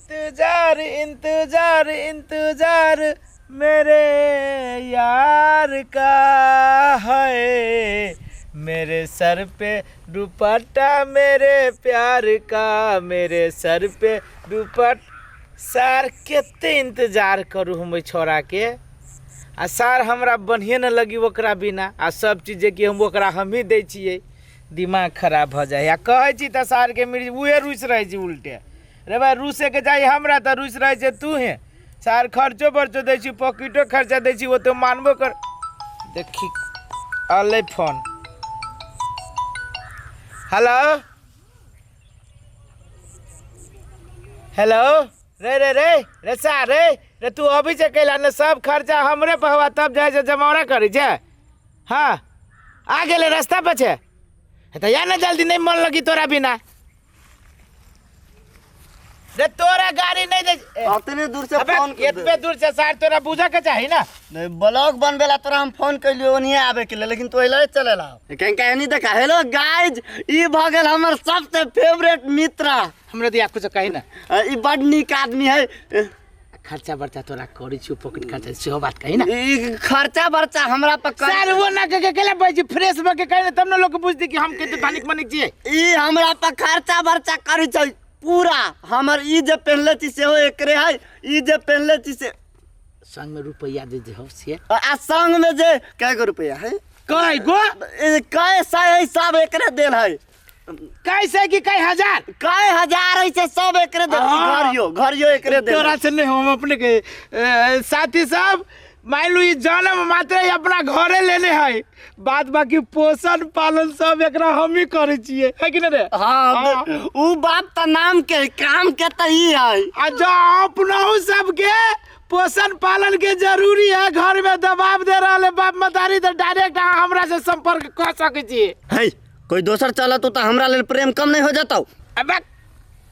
इंतजार इंतजार इंतजार मेरे यार का है, मेरे सर पे दुपट्टा मेरे प्यार का, मेरे सर पे दुपट्टा। सर कते इंतजार करू हम ओहि छौड़ाके, आ सर हमरा बढ़िए नहि लगी ओकरा बिना, आ सब चीज जे कि हम ओकरा हमही दै छियै, दिमाग खराब भऽ जाइ। आ कहै छी तऽ सारके मिर्च उहे रुसि रहै छै उल्टे। रे भाइ, रुसैके चाही हमरा तऽ रुसि रहै छै तूहे। सार खर्चो बर्चो दै छी, पॉकेटो खर्चा दै छी, ओते मानबो कर। देखी अलै फोन। हेलो हेलो, रे रे रे रे सार रे रे, तू अभी से कैला ने सब खर्चा हमरे पर हवा, तब जाइ छै जमावड़ा करै छै। हाँ आ गेलै रास्ता पर छै, तऽ या ने जल्दी, नहीं मन लगी तोरा बिना। रे तोरा गाड़ी नहीं दे अतने दूर से अबे, फोन कर एतबे दूर से सार तोरा बुझे के चाही ना। नहीं ब्लॉग बनबे ला तोरा हम फोन कैलियो ओनिये आबे के लिए, लेकिन तू अइले चलेला कहीं कहीं नहीं देखा। हेलो गाइज, ई भ गेल हमर सबसे फेवरेट मित्र। हमरा दिया कुछ कही ना। ई बड नीक आदमी है। खर्चा बर्चा तोरा करै छियौ, पॉकेट खर्चा सेहो बात कही ना। ई खर्चा बर्चा हमरा पर कर सर वो ना के केला बैठ फ्रेश भ के कही ना, तब ना लोग बुझती कि हम कते धनिक मनिक छियै। ई हमरा पर खर्चा बर्चा करै छै पूरा। हमर ई जे पेन्हले छी सेहो एकरे है, ई जे पेन्हले छी से संग में रुपैया दे देहो से। आ संग में जे कै गो रुपैया है? कै गो? ए, कै सौ है, सब एकरे देल है। कैसे कि कै हजार? कै हजार है से सब एकरे देल। हाँ। घरियो घरियो एकरे देल। तोरा से नहीं हम अपने के साथी सब मान लू ई जन्म मात्र ही अपना घरे लेने है, बात बाकी पोषण पालन सब एकरा हम ही करै छियै, है कि नहीं रे? हाँ, हाँ। उ बात त नाम के काम के त ई है। आ जो अपनहु सबके पोषण पालन के जरूरी है, घर में दबाव दे रहा है बाप मतारी, तो डायरेक्ट अहाँ हमरा से संपर्क कर सकै छियै। है कोई दोसर चलत तो हमरा लेल प्रेम कम नहीं हो जाता। अबे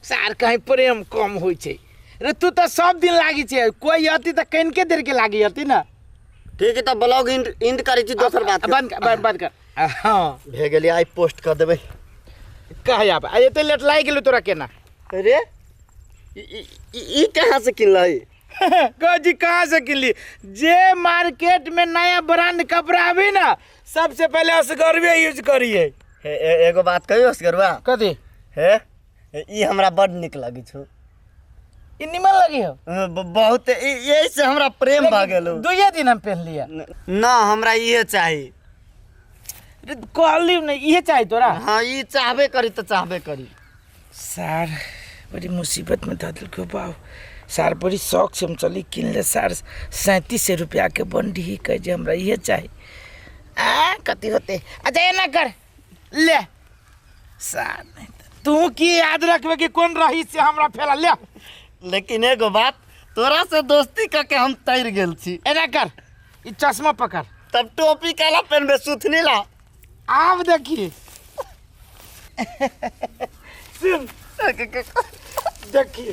सार कहीं प्रेम कम होइ छै रे, तू तो सब दिन लागी छै, कोई अति त कनिके देर के लागी अति ना। ठीक है तब ब्लॉग इंड इंड करै छी, दोसर बात बंद कर, बंद बंद कर। हाँ भे गेली, आइ पोस्ट कर देबै। कह आब आ एते लेट लागि गेलो तोरा केना? अरे ई कहाँ से किनलही? कह जी कहाँ से किनली? जे मार्केट में नया ब्रांड कपड़ा आबी ना सबसे पहले असगरवे यूज करिए। हे एगो बात कहियो असगरवा? कथी? हे ई हमरा बड नीक लगै छौ। ई निमन लगी हो? बहुत, यही से हमरा प्रेम भऽ गेल। दुइये दिन हम पहन लिया। ना हमरा इहे चाही। रे, कहली नहीं इहे चाही तोरा? हाँ ई चाहबे करी तऽ चाहबे करी। सार बड़ी मुसीबत में धऽ देलकै बाप। सार बड़ी शौक से हम चली किन ले सार 3700 रुपया के बंडी ही कहे जे हमरा इहे चाही। आ कथी होते? अच्छा एना कर ले सार, नहीं तू की याद रखबे कि कोन रही से हमरा फैला ले। लेकिन एगो बात, तोरा से दोस्ती करके हम तैर गेल छी। एना कर ई चश्मा पकड़। तब टोपी काला पहनबे सुथनी ला। आब देखी सुन देखी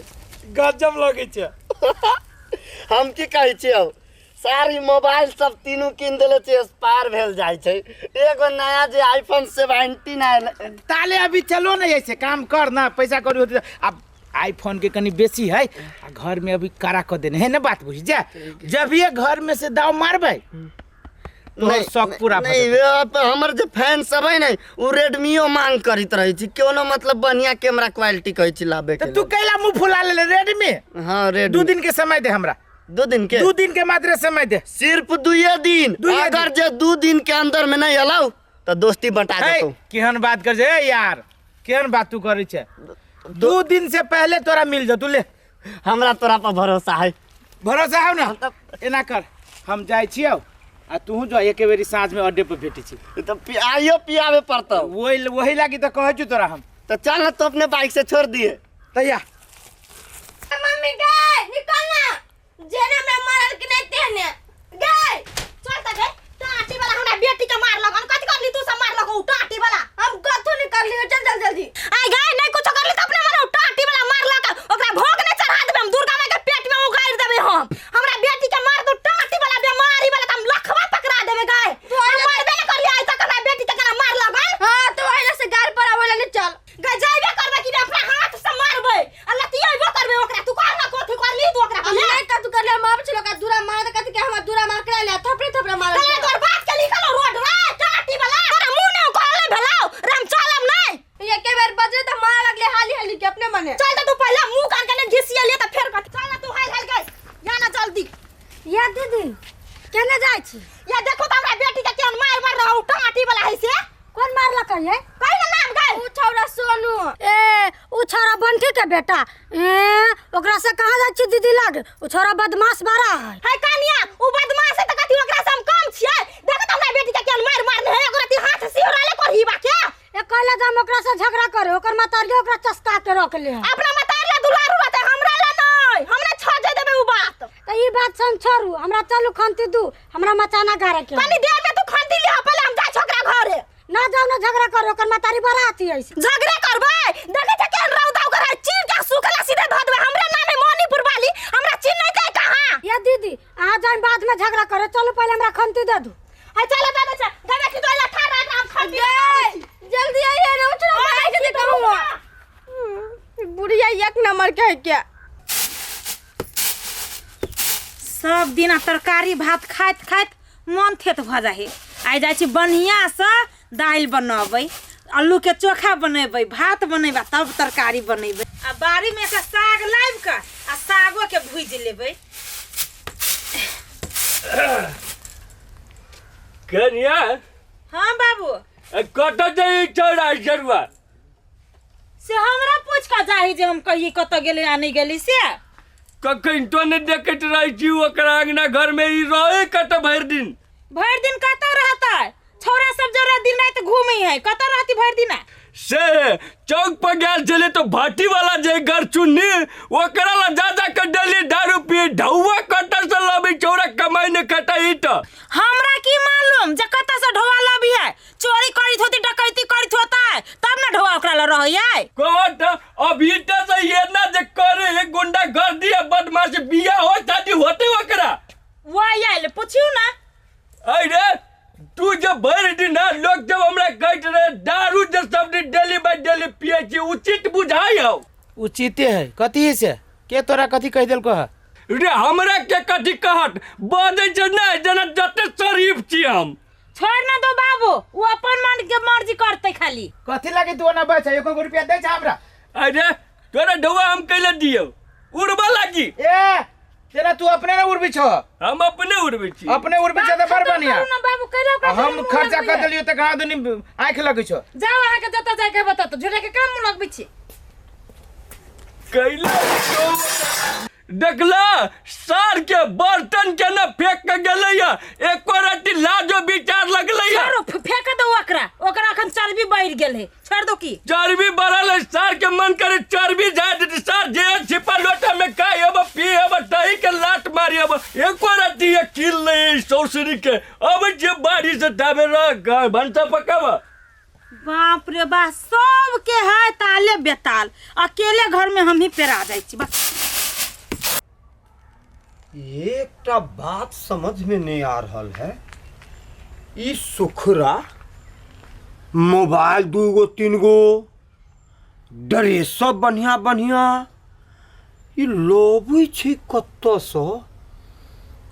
गजब लगै छै। हम की कहै छियौ, सारी मोबाइल सब तीनू कीन देले छै, एक्सपायर भेल जाइ छै। एगो नया जे आईफोन 17 आयल। ताले अभी चलो ना, ऐसे काम कर ना, पैसा कौड़ी होते अब आईफोन के कनी बेसी है, आ घर में अभी कड़ा कर देने है ना, बात बुझ जा। जब ये घर में से दाव मारबै तोहर नहीं, शौक पूरा भऽ नहीं, जेतै। वे अब हमर जे फैन सब है ने उ रेडमियो मांग करैत रहै छी, कोनो मतलब बढ़िया कैमरा क्वालिटी कहै छी लाबे के तऽ तू कैला मुंह फुला लेले रेडमी? लेल। हाँ रेडमी। 2 दिन के समय दे हमरा। 2 दिन के? 2 दिन के मात्र समय दे। सिर्फ 2 दिन। दुइये दिन। अगर जे 2 दिन के अंदर में नहीं अलाउ तो दोस्ती बंटा हे, देतौ। केहन बात कर जे यार, केहन बात तू करै छै? 2 दिन से पहले तोरा मिल जतौ। ले हमरा तोरा पर भरोसा है। भरोसा है ना? एना कर हम जाइ छियौ आ तूहू जो एके बेरी साँझ में अड्डे पर भेटै छी। तो आइयो पियाबे पड़तौ। वही लागी तऽ कहै छी तोरा हम। तो चल ना, तो अपने बाइक से छोड़ दिए। तैया मम्मी गए निकल ना, जेने हमरा मारल कि नहीं तेने गए चल त गए। टाटी वाला हमरा बेटी के मार लगन, कथि करली तू सब मार लगो टाटी वाला? हम कथु नहीं करली, चल चल जल्दी आई गए। नहीं कुछ करली त अपने मारो टाटी वाला मार लग, ओकरा भोग नहीं चढ़ा देबे हम, दुर्गा माई के पेट में उगाड़ देबे हम। हमरा बेटी के मार दो टाटी वाला बीमारी वाला त हम लखवा पकड़ा देबे गए। हम मारबे न करली आई तक हमरा बेटी के केना मार लगन। हां तो आइला से गार पर आवेला नहीं, चल गए जाइबे करबे कि अपना हाथ से मारबे आ लतियेबो करबे ओकरा। तू कह हमरा मारल तोरा तोर बाप के लिखल रोड रे टाटी वाला तोरा मुंह ने कहले भेलाउ राम चलम नहीं। एके बेर बजे त मार लगले हाली हाली के अपने मने। चल त तू पहले मुंह कान के ने घिसिया ले त फेर कट। चल ना तू हाल हाल के या ना जल्दी। या दीदी केने जाय छी? या देखो त हमरा बेटी के केहन मार मार रहा टाटी वाला है से। कोन मारलक है? कहि ना नाम गए। उ छौरा सोनू। ए उ छौरा बंठी के बेटा। ए ओकरा से कहाँ जाय छी दीदी लग? उ छौरा बदमाश बड़ा है। है कनिया उ बदमाश है त कथि ओकरा से हम कम छियै? देखो त हमरा बेटी के केहन मार मारने है ओकरा ती हाथ सिहराले करही बा के। ए कहले जे हम ओकरा से झगड़ा करे ओकर मतारी ओकरा चस्का के रख ले। अपना मतारी ला दुलारू रहते हमरा ला नहीं हमरा छोड़ दे देबे उ बात। त ई बात सन छोड़ू हमरा चलू खंती दू हमरा मचाना गारे के। कनी देर में तू खंती लिह पहले हम जा छोकरा घरे। ना जाओ ना झगड़ा करो ओकर मतारी बड़ा अथी ऐसे। झगड़ा करबै देखै छ केहन रौदा ओकर है चीर के सुखला सीधे धऽ देबै। हमरा नाम है मणिपुर वाली हमरा चिन्ह नहीं कहाँ। या दीदी अहाँ जाइन बाद में झगड़ा करे चलू पहले हमरा खंती दे दू। है चल दादा छ दादा की दोला ठाड़ा हम खंती जल्दी आइए ना उठो मार के कहूं। बुढ़िया एक नंबर के है क्या? सब दिन तरकारी भात खाइत खाइत मन थेत भऽ जाइ है। आइ जाइ छी बढ़िआँसँ दालि बनबै आलूके चोखा बनेबै भात बनेबै तब तरकारी बनेबै। आ बाड़ीमे से साग लाबि कऽ आ सागोके भुजि लेबै। कनिया। हाँ बाबू। कतऽ जाइ छौरा जरुआ? से हमरा पूछ कऽ जाही जे हम कहिए कतऽ गेलै आ नहि गेलै से। कखन तो नहि देखैत रहै छी ओकरा अंगना घर में ई रहै कतऽ भरि दिन? भरि दिन कतऽ रहतै? छौरा सब जरा दिन राति घूमै है कतऽ रहती भरि दिन? से चौक पर गेल छलै तो भाटी वाला जे घर चुन्नी ओकरा ला जा जा के डेली दारू पी ढौआ कतऽ से लबै छौरा कमाइ नहि खटाइ ई तऽ। हमरा की मालूम जे कतऽ से ढौआ लबी है? चोरी करैत होती डकैती करैत होता तब ने ढौआ ओकरा ला रहै है। कहत अभी तऽ से एना जे करे है गुंडा गर्दी आ बदमाश बियाह हो शादी होते ओकरा। वही आयल पुछियौ ना। अरे तू जब भरि दिन लोग जब हमरा कहैत रहे दारू जे सब दिन डेली बाय डेली पिए छी उचित बुझाइ हौ? उचिते है कथी से के तोरा कथी कहि देलको है? रे हमरा के कथी कहत बजै छै नहि जेना जते शरीफ छी हम। छोड़ ना दो बाबू वो अपन मन के मर्जी करते खाली। कथी लागी तू ओना बच एको रुपया दै छ हमरा? अरे तोरा ढौआ हम कैले दियौ उड़बा लागी। ए तेरा तू अपने ना उड़बी छो? हम अपने उड़बै छी। अपने उड़बी छो त बड़ बढ़िया। ना बाबू कैला ओकरा हम खर्चा कर देलियो त कहाँ दुनी आँख लगै छो। जाओ अहाँ के जतऽ जाय के बता त झूठा के काम मुँह लगबै छी। कैला देखला सार के बर्तन के ना फेंक के गेलैया एको रत्ती लाजो विचार लगलैया। छोड़ो फेंक दो ओकरा ओकरा अखन चर्बी बढ़ि गेल है छोड़ दो की। चर्बी बढ़ल है सार के मन करे चर्बी जाय देती सार जे छिपा लोटा में खाइ अब पी अब दही के लात मारी अब एको रत्ती एक किल नहीं सौसरी के अब जे बाड़ी से दाबे रह भनसा पकावा। बाप रे बा सबके है ताले बेताल अकेले घर में हम ही पेरा जाइ छी बस। एकटा बात समझ में नहीं आ रहल है ई सुखरा मोबाइल दूगो तीन गो ड्रेस सब बढ़िया बढ़िया ई लबै छै कतऽसँ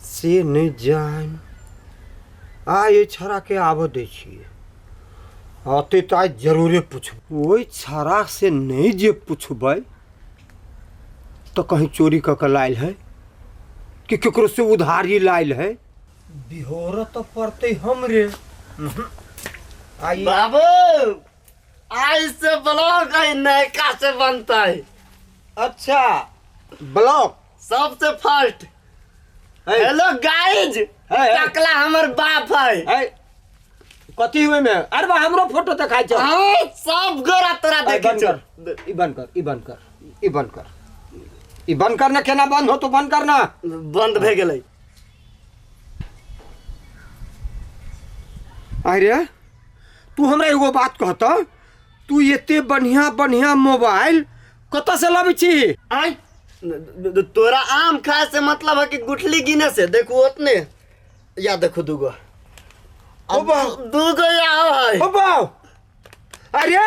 से नहि जानि। आ एहि छौड़ाके आबऽ दै छियै अतै तऽ आइ जरूरे पुछबै। ओहि छौड़ा से नहि जे पुछबै तऽ कहीं चोरी कऽ के लायल है कि केकरो से उधारी लायल है। बिहोरऽ तऽ पड़तै हमरे। बाबू आज से ब्लॉग है नयका से बनता है। अच्छा ब्लॉग सबसे फर्स्ट। हेलो गाइज टकला हमर बाप है। कथी हुए में? अरे बा हमरो फोटो देखाइ छौ। हां सब गोरा तोरा देखै छौ। ई बंद कर ई बंद कर ई बंद कर ई बंद करना केना बंद हो तो बंद करना। बंद भे गेलै। अरे तू हमरा एगो बात कहत तू एते बढ़िया बढ़िया मोबाइल कतऽ से लाबै छी? आय तोरा आम खाए से मतलब है कि गुठली गिने से? देखू ओतने या देखू दूगो दूगो या है। ओ बाउ अरे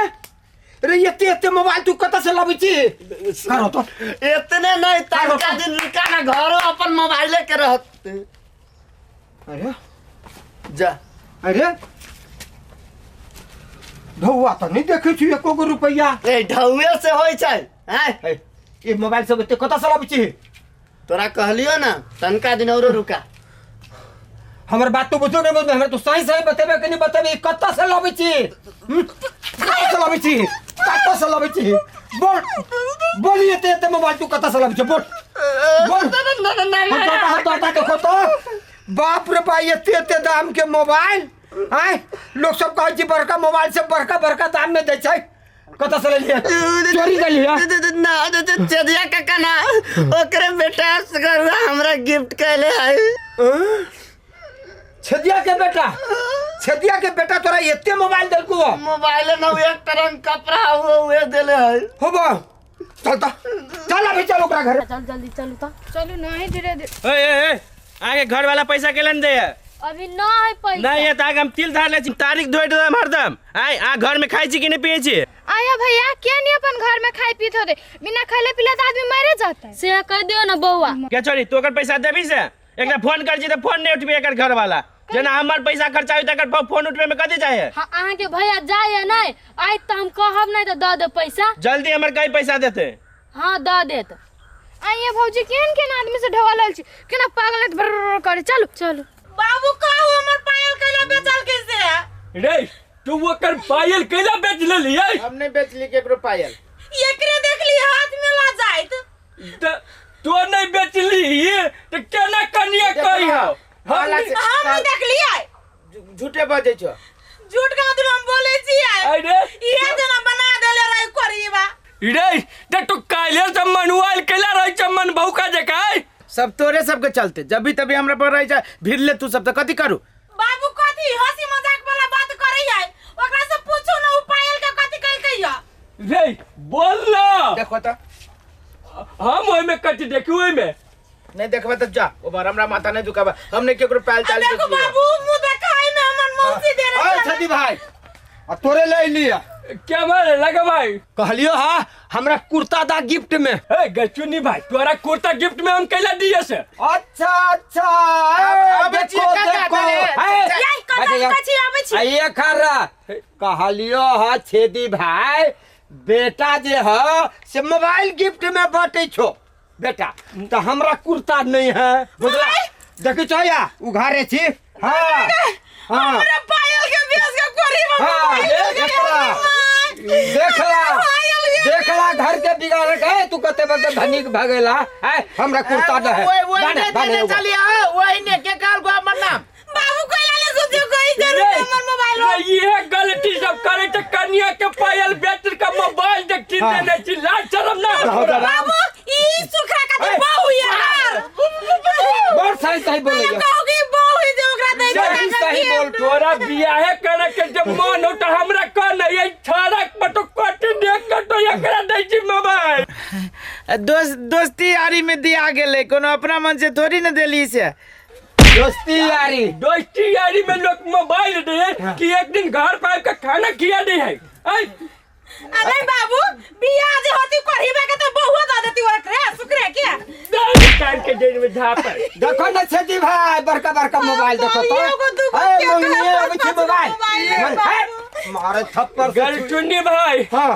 रे एते एते मोबाइल तू कतऽ से लाबै छी? करो तो एतने नहीं तनका दिन रुका ना घरो अपन मोबाइले के रहत। अरे जा। अरे ढौआ तऽ नहि देखै छी एको गो रुपैआ। ए ढौए से होइ छै आँय? हे, ई मोबाइल सब एते कतऽ से लाबै छी? तोरा कहलियो ना तनका दिन औरो रुका। हमर बात तो बुझो नहीं बुझो, हमरा तो सही सही बतेबे कि नहीं बतेबे, ई कतऽ से लाबै छी? कतऽ से लाबै छी, कतऽ से लाबै छी? बोल बोल, एते एते मोबाइल तू कतऽ से लाबै छी? बोल बोल। हम तो देखो तो बाप रे बा, एते एते दाम के मोबाइल आय, लोग सब कहै छै बड़का मोबाइल से बड़का बड़का दाम में दै छै, कतऽ से लेलियै? चोरी गेलियै? ना चेदिया काका ना, ओकरे बेटा हमरा गिफ्ट कैले है। छेदिया के बेटा, छेदिया के बेटा तोरा एते मोबाइल देलकौ? मोबाइल ना, एक तरंग कपड़ा वो उहे देले है। हो बा, चल त चल अभी, चल ओकरा घर। चल जल्दी चलू त। चलू नहीं धीरे धीरे। ए ए ए, आगे घर वाला पैसा केलन दे? अभी ना है पैसा। नहीं है त आगे हम तिल धार ले छी, तारीख धोइ देम हरदम। आय आ घर में खाइ छी कि नहीं पिए छी? आया भैया क्या नहीं अपन घर में खाई पीत होते, बिना खाले पीले तो आदमी मरे जाता है। से कह दियो ना बौआ। क्या छोरी तू ओकर पैसा देबी से? एकरा फोन कर छी त फोन नहीं उठबी एकर घर वाला, जेना हमर पैसा खर्चा होई तकर फोन उठबे में कथी जाए है? हाँ अहाँ के भैया जाए या नहीं आइ त हम कहब नहीं त the they पैसा। जल्दी हमर कई पैसा देते? हाँ the देत। आइए भौजी केहन केहन आदमी से ढवा लेल छी, केना पागल है भर भर करे। चलू चलू। बाबू कहू हमर पायल कैला बेचल कैसे? रे तू ओकर पायल कैला बेच लेलियै? हम नहीं बेचली केकरो पायल। एकरे देखली हाथ में ला जाइत। त तो नहीं बेचली त केना कनिया कही हो? हम नहीं देखलियै। झूठे बजै छो। झूठ का हम बोले छियै। अरे इहे जना बना देले रही करीबा। रे त तू काल्हे से मनुआइल कैला रहै छ मन भौका जकाँ? सब तोरे सबके चलते जब भी तभी हमरा पर रही जा भीड़ ले तू सब त कथी करू? बाबू कथी हंसी मजाक वाला बात करै है, ओकरा से पूछू ना उ पायल के कथी कइलकै है। रे बोल ना। देखो त हम ओइ में कथी देखू ओइ में? नहीं देखबे त जा, ओ बार हमरा माथा नहीं दुखाबा, हमने केकरो पायल चाल देखो बाबू मुंह देखाई में हमर मौसी दे रहे। अरे छदी भाई आ तोरे ले लिया क्या मारे लगा भाई? कहलियो हा हमरा कुर्ता दा गिफ्ट में। ए गचुनी भाई तोरा कुर्ता गिफ्ट में हम कैला दिए से? अच्छा अच्छा, देखो देखो ये खरा कहलियो हा छेदी भाई बेटा जे ह से मोबाइल गिफ्ट में बांटे छो बेटा, तो हमरा कुर्ता नहीं है बुझला? देखी छो या उघारे छी। हां हां हमरा पायल के बेच के करीबा। हां देखला देखला घर के बिगाड़ के तू कते बके धनिक भगेला है, हमरा कुर्ता न है। ओए ने चलिया ओए ने के काल को हमर नाम बाबू कोइला ले सोचियो कोई जरूर हमर मोबाइल ये गलती सब करे त कनिया के पायल बेच के मोबाइल जे किन देने छी, लाज शरम ना बाबू। ई सुखरा का तो बहु यार बड़ सही सही बोले कहोगी बहु ही जे ओकरा दे सही सही बोल। तोरा बियाहे करे के जब मन हो त हमरा कह नहीं ए छाड़क पटो कट दे कटो एकरा दै छी मोबाइल। दोस्ती यारी में दिया गेलै, कोनो अपना मन से थोड़ी न देली से। दोस्ती यारी, दोस्ती यारी में लोग मोबाइल दे कि एक दिन घर पर के खाना खिया दे है। अरे बाबू बियाह जे होती करीबा के तो बहुआ the देती ओकरे सुकरे के कान के जेल में झाप। देखो न छेदी भाई बड़का बड़का मोबाइल देखो तो। ए मंगनी अबै छै मोबाइल मारे थप्पड़। गलचुन्नी भाई हां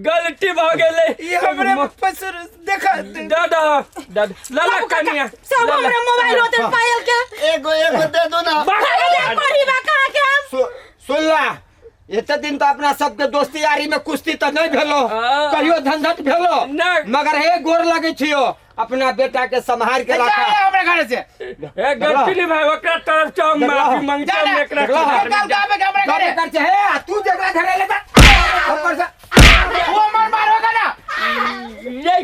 गलती भ गेलै ई हमरे पसुर देखा दादा दादा लाला कनिया सब हमरा मोबाइल होते पायल के एगो एगो दे दो ना। करीबा कहां के हम सुन ला, एते दिन तो अपना सबके दोस्ती यारी में कुश्ती तो नहीं भेलो, कहियो झंझट भेलो मगर हे गोर लगे छियो अपना बेटा के संभाल के रखा हमरा घर से। ए गलती भाई ओकरा तरफ से हम माफी मांगते हम एकरा हमरा घरे कर छे हे तू जकरा घरे ले जा थप्पड़ से वो मार मारोगा ना। ये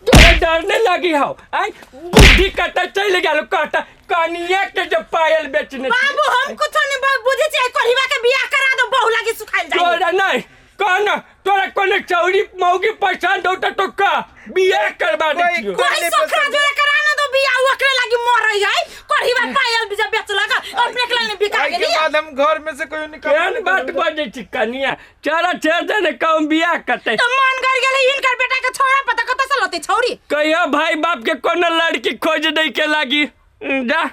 तोरा डरने लगी हो आई बुद्धि कटा चल गेल कहता कनिया के जब पायल बेचने। बाबू हम कुछ नहीं बुझे छी करीबा के बियाह करा दो बहु लागी सुखाइल जाई। तोरा नहीं कहना तोरा कोनो चौरी मौगी पसंद हो त तो का बियाह करवा दे छियो। कोई सुखरा जोरे करा ना दो बियाह ओकरे लागी मरै है करीबा पायल बिजा बेच लगा अपने के लागी बिका गेली। के बाद हम घर में से कोई निकल केहन बात बजै छी कनिया चारा छेड़ दे ने कम बियाह करते त मन कर गेलै हिनकर बेटा के छोड़ा पता कत से लते छौरी। कहियो भाई बाप के कोनो लड़की खोज दे के लागी जा।